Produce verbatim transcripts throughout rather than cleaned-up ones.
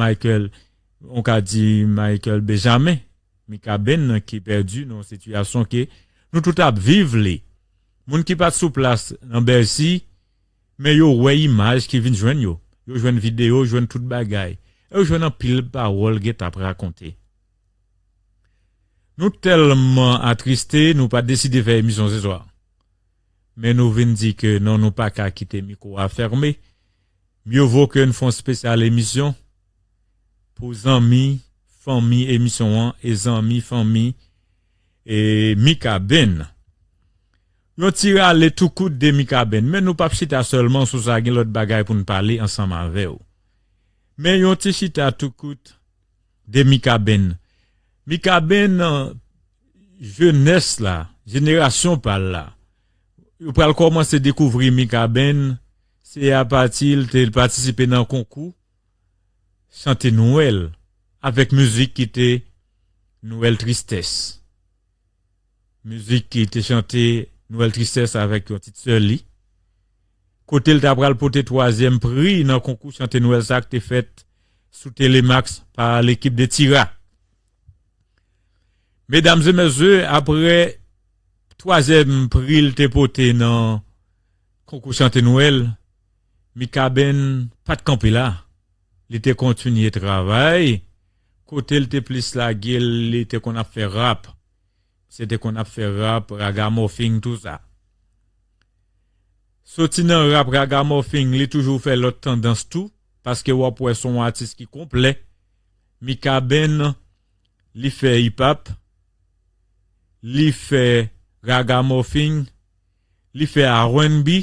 Michael, on ka di Michael Benjamin, Mikaben nan ki pèdi nan yon sitiyasyon ke nou tout ap viv li. Moun ki pa t sou plas nan Bèsi, men yo wè imaj ki vin jwenn yo. Yo jwenn videyo, yo jwenn tout bagay. E yo jwenn anpil pawòl Geta ap rakonte. Nou tèlman atriste, nou pa deside fè emisyon se swa. Men nou vin di ke non, nou pa ka kite mikwo a fèmen. Mye vo ke n fè yon espesyal emisyon pou zanmi, fanmi emisyon an e zanmi, fanmi e Mikaben. Yon ti rale tou kout de Mikaben, men nou p ap chita sèlman sou sa, gen lòt bagay pou n pale ansanm avè w. Men yon ti chita tou kout de Mikaben. Mikaben, jenès la, jenerasyon pa l la, yo pral kòmanse dekouvri Mikaben, se apati l te patisipe nan konkou chante Nwèl avèk mizik ki te Nwèl Tristès. Mizik ki te chante Nwèl Tristès avèk yon tit sè li. Kote l ta pral pote twazyèm pri nan konkou chante Nwèl sa k te fèt sou Telemax pa lekip de Tira. Medam e mesye, apre twazyèm pri l te pote nan konkou chante Nwèl, Mikaben pa t kanpe la. Li te kontinye travay. Kote l te plis lage l, li te konn ap fè rap. Se te konn ap fè rap, ragamòfin, tou sa. Soti nan rap ragamòfin, li toujou fè lòt tandans tou, paske w ap wè se yon atis ki konplè. Mikaben, li fè hip hop, li fè ragamòfin, li fè R and B,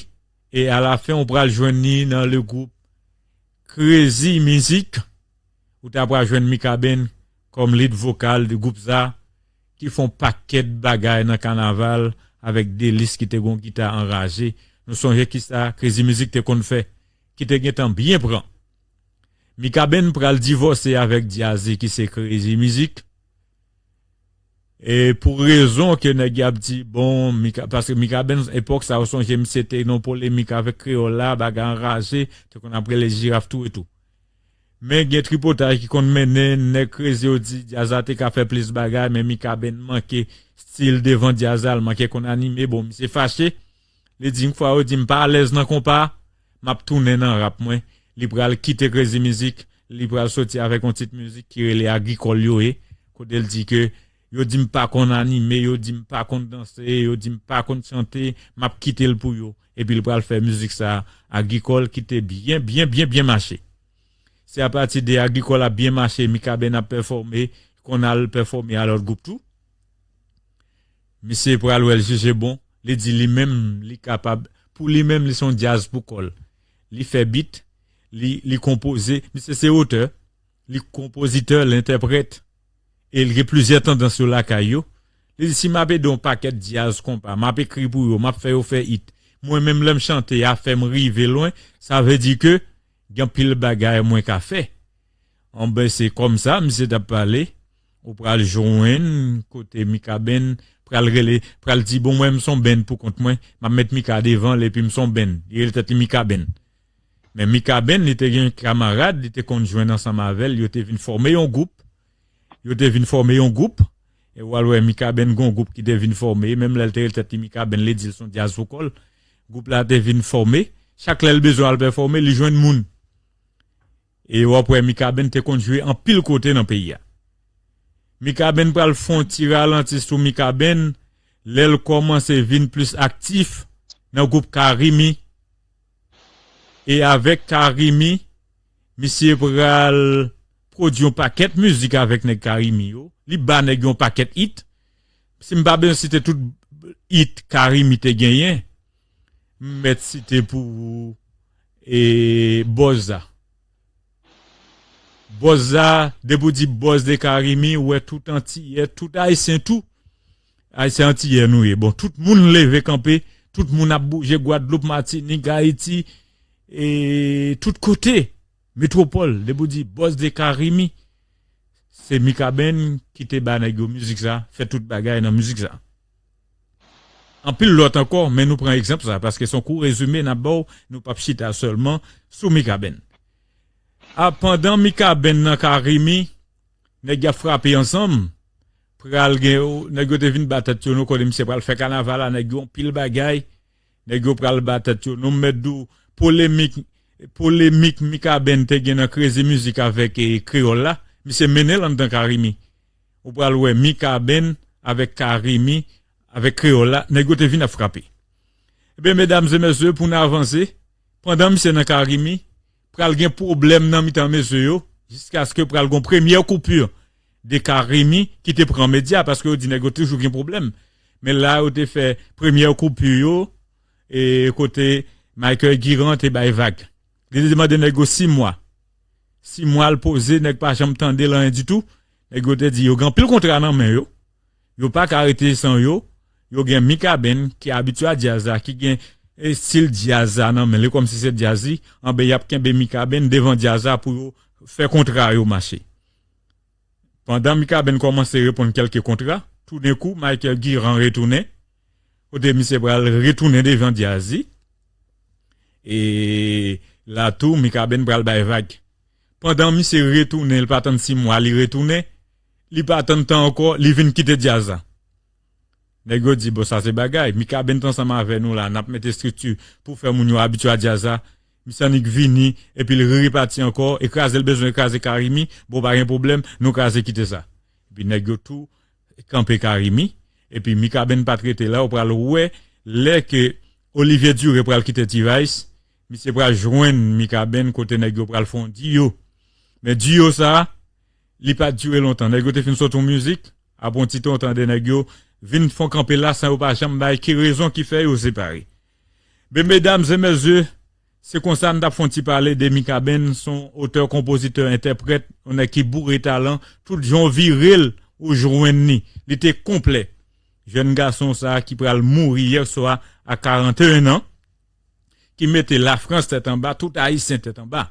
e alafen ou pral jwenn li nan le gwoup Crazy Music, ou ta pral jwenn Mikaben kòm lead vokal de gwoup sa, ki fè yon pakèt bagay nan kanaval avèk Delis ki te gon gita anraje. Nou sonje kisa Crazy Music te konn fè, ki te gentan byen pran. Mikaben pral divòse avèk Dyazi ki se Crazy Music. E pou rezon ke nèg y ap di, bon, Mika, paske Mikaben, epòk sa, ou sonje, misye te nan polemik avèk kreyòl la, bagay anraje, te konn ap rele jiraf tou e tou. Men gen tripotaj ki konn mennen, nèg kreze yo di, djaz la te ka fè plis bagay, men Mikaben manke stil devan djaz la, l manke konn anime, bon, misye fache, li di, yon fwa yo di, m pa alèz nan konpa, m ap tounen nan rap mwen. Li pral kite Crazy Music, li pral soti avèk yon tit mizik ki rele Agrikòl yo ye, kote l di ke yo di m pa konn anime, yo di m pa konn danse, yo di m pa konn chante, m ap kite l pou yo. Epi l pral fè mizik sa, Agrikòl, ki te byen, byen, byen, byen mache. Se apati de Agrikòl ap byen mache, Mikaben ap pèfòme, konn al pèfòme a lòt gwoup tou. Misye pral wè l jije bon, li di li menm, li kapab, pou li menm, li se yon djaz pou kò l. Li fè bit, li, li konpoze, misye se otè, li konpozitè, l entèprèt, e l gen plizyè tandans yo lakay yo. Li di, si m ap ede yon pakèt djaz konpa, m ap ekri pou yo, m ap fè yo fè it, mwen menm lè m chante, a fè m rive lwen, sa vle di ke gen anpil bagay mwen ka fè. Anben, se kòmsa misye t ap pale, ou pral jwenn kote Mikaben pral rele, pral di, bon, mwen, m se yon band pou kont mwen, m ap met Mika devan l, epi m se yon band. Li rele tèt li Mikaben. Men Mikaben, li te gen kamarad, li te konn jwenn ansanm avè l, yo te vin fòme yon gwoup. Yo te vin fòme yon gwoup. E w al wè Mikaben gen yon gwoup ki te vin fòme, menm lè l te rele tèt li Mikaben, li di l se yon djaz pou kò l. Gwoup la te vin fòme. Chak lè l bezwen al pèfòme, li jwenn moun. E w ap wè Mikaben te konn jwe anpil kote nan peyi a. Mikaben pral fè yon ti ralanti sou Mikaben lè l kòmanse vin plis aktif nan gwoup Karimi. E avèk Karimi, misye pral pwodui yon pakèt mizik avèk nèg Karimi yo. Li ba nèg yon pakèt it. Si m pa bezwen site tout it Karimi te genyen, m mèt site pou ou e Bòz la. Bòz la, depi w di Bòz de Karimi, ou wè tout Antiyè, tout Ayisyen tou. Ayisyen Antiyè nou ye. Bon, tout moun leve kanpe, tout moun ap bouje, Gwadloup, Matinik, Ayiti, e tout kote, metwopòl, depi w di Bòz de Karimi, se Mikaben ki te ba nèg yo mizik sa, fè tout bagay nan mizik sa. Anpil lòt ankò, men nou pran egzanp sa, paske se yon kou rezime n ap ba w, nou p ap chita sèlman sou Mikaben. A, pandan Mikaben nan Carimi, nèg y ap frape ansanm, pral gen, nèg yo te vin ba tèt yo, nou konnen misye pral fè kanaval la, nèg yo anpil bagay, nèg yo pral ba tèt yo, nou mèt di w, polemik, polemik Mikaben te gen nan Crazy Music avèk, eh, Kreyòl la, misye mennen l anndan Carimi. Ou pral wè Mikaben avèk Carimi, avèk Kreyòl la, nèg yo te vin ap frape. Ebyen, medam e mesye, pou n avanse, pandan misye nan Carimi, pral gen pwoblèm nan mitan mesye yo, jiskaske pral gon premyè koupi de Carimi ki te pran medya, paske yo di nèg yo toujou gen pwoblèm. Men la, yo te fè premyè koupi yo, e kote Michael Guiran te bay vag. Li te demande nèg yo sis mwa. Sis mwa l poze, nèg pa janm tande l anyen ditou. Nèg yo te di yo gen anpil kontra nan men yo. Yo pa ka rete san yo. Yo gen Mikaben ki abitye a djaz la, ki gen estil djaz la nan men li, kòmsi se djaz li. Anben, y ap kenbe Mikaben devan djaz la pou yo fè kontra yo mache. Pandan Mikaben kòmanse reponn kèlke kontra, toudenkou, Michael Guiran retounen. Kote misye pral retounen devan djaz li. E la tou, Mikaben pral bay vag. Pandan misye retounen, li pa tann sis mwa, li retounen. Li pa tann tan ankò, li vin kite djaz la. Nèg yo di, bon, sa se bagay. Mikaben t ansanm avè nou la, n ap mete estrikti pou fè moun yo abitye a djaz la. Misye annik vini, epi l repati ankò, e kraze l bezwen kraze Carimi, bon, pa gen pwoblèm, nou kraze kite sa. Epi nèg yo tou kanpe Carimi, epi Mikaben pa t rete la, ou pral wè, lè ke Olivier Duré pral kite T-Vice, misye pral jwenn Mikaben kote nèg yo pral fè yon diyo. Men diyo sa, li pa t dire lontan. Nèg yo te fin sot yon mizik, apre yon ti tan, w tande nèg yo vin fè yon kanpe la san yo pa janm bay ki rezon ki fè yo separe. Ben, medam e mesye, se konsa n t ap fè yon ti pale de Mikaben, se yon otè, konpozitè, entèprèt, yon nèg ki boure talan, tout jan w vire l, ou jwenn li. Li te konplè. Jèn gason sa a ki pral mouri yè swa a karanteyen an, ki mete Lafrans tèt anba, tout Ayisyen tèt anba.